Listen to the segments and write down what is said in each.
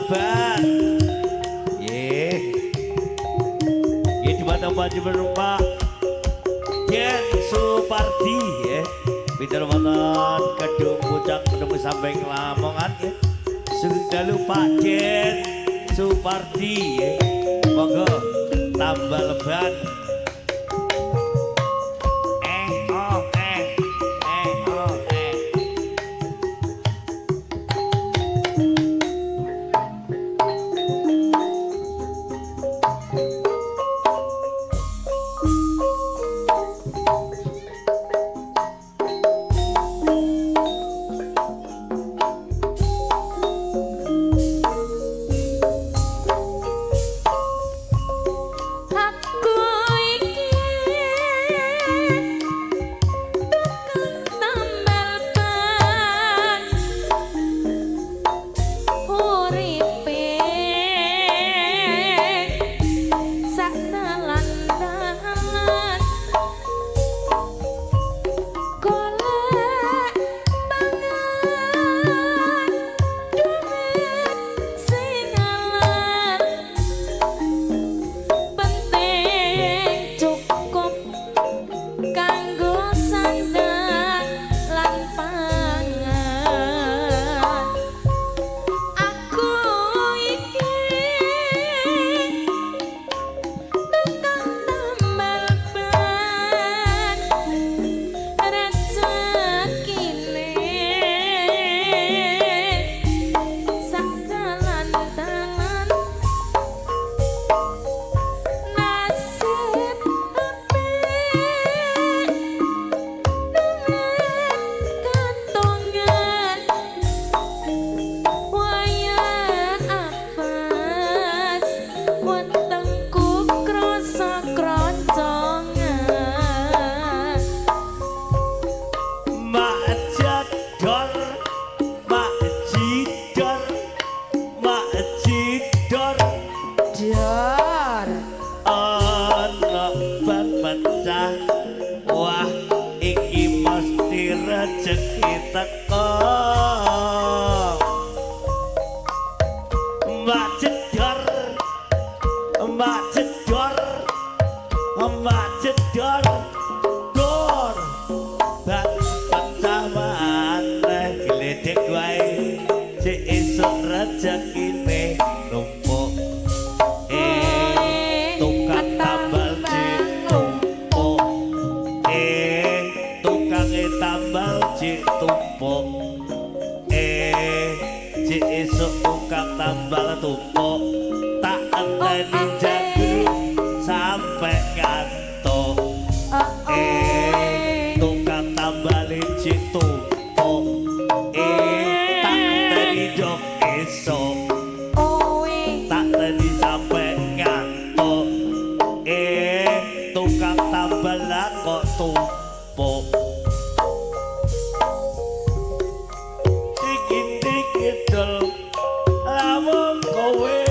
leban. Nggih. Nggih dumateng panjenengan Pak Den Supardi nggih. Pinter wonten Kedung Pucang Kedung Samping Lamongan nggih. Sugeng dalu Pak Den Supardi nggih. Monggo tambah leban. Eh oh eh eh oh eh. Aku iki tukang tambal ban uripe sak dalan-dalan golek pangan duit sing halal penting cukup kanggo sandang lan pangan. Aku iki tukang tambal ban rezekine sak dalan-dalan nasib apik duit kantongan wayah apes wetengku krasa kroncongan. Mak jador, mak jidor, mak jidor, Dor. Ana ban pecah. Wah, iki mesti rezeki teko. Mak jedor, mak jedor, mak jedor, dor. Ban pecah maneh gledek wae. Cek esuk rezekine numpuk. Eh, tukang tambal cek tumpuk. Eh, tukange tambal cek tumpuk. Eh, cek esuk tukang tambal tumpuk. Tak enteni jago sampai ngantuk. Eh, tukang tambal cek tumpuk. Eh, tak enteni jok esuk. Tak tadi sampai ngantuk. Eh, tukang tambal lah kok tumpuk. Dikit-dikit dol lamun kowe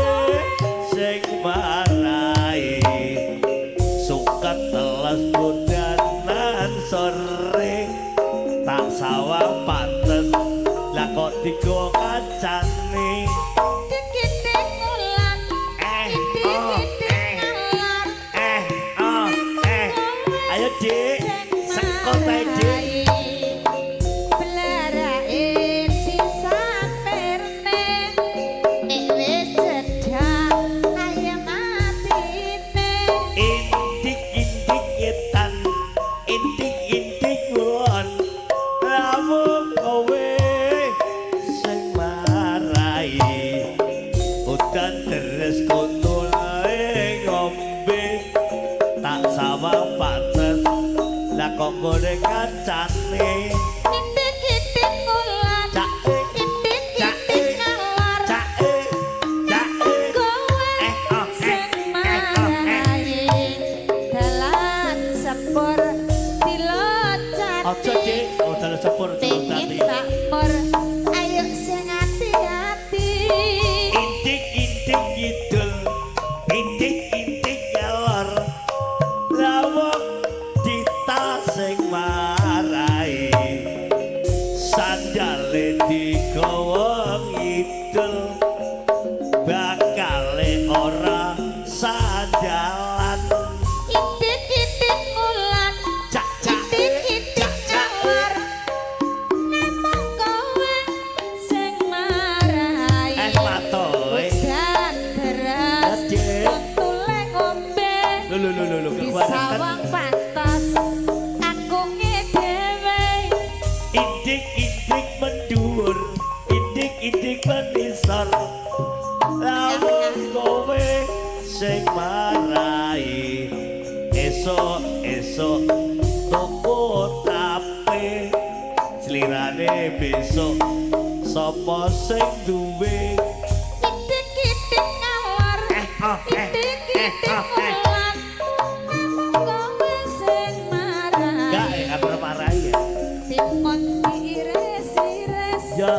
sing marai suket teles budanan sore tak sawang pantes lah kok digo kancane. Dikit ulan. Eh oh eh eh oh eh ayo Dik, sekot ae Dik. Blarake disaperne nek wis cedhak ayam atine. Indik indik ngetan, indik indik ngulon, lamun kowe sing marai udan deres kontole ngombe tak sawang pantes lah kok gone kancane. Indik-indik ulan. Cak Indik cak indik ngalor. Cak cak Kowe eh oh eh sing eh oh eh. marai dalan sepur diloncati. Aja Dik, oh dalan sepur Pengin diloncati. Tak por ayo sing ati-ati. Indik indik ngidul, indik indik ngalor, lawang dita sing marai. marai? Esuk esuk tuku tape, slirane besok sapa sing duwe? Kitik-kitik ngalor, Eh, oh, eh, kitik-kitik eh, oh, eh. ngulon, namung kowe sing Enggak marai. ya, kan marai ya. Timun diiris-iris, Ya.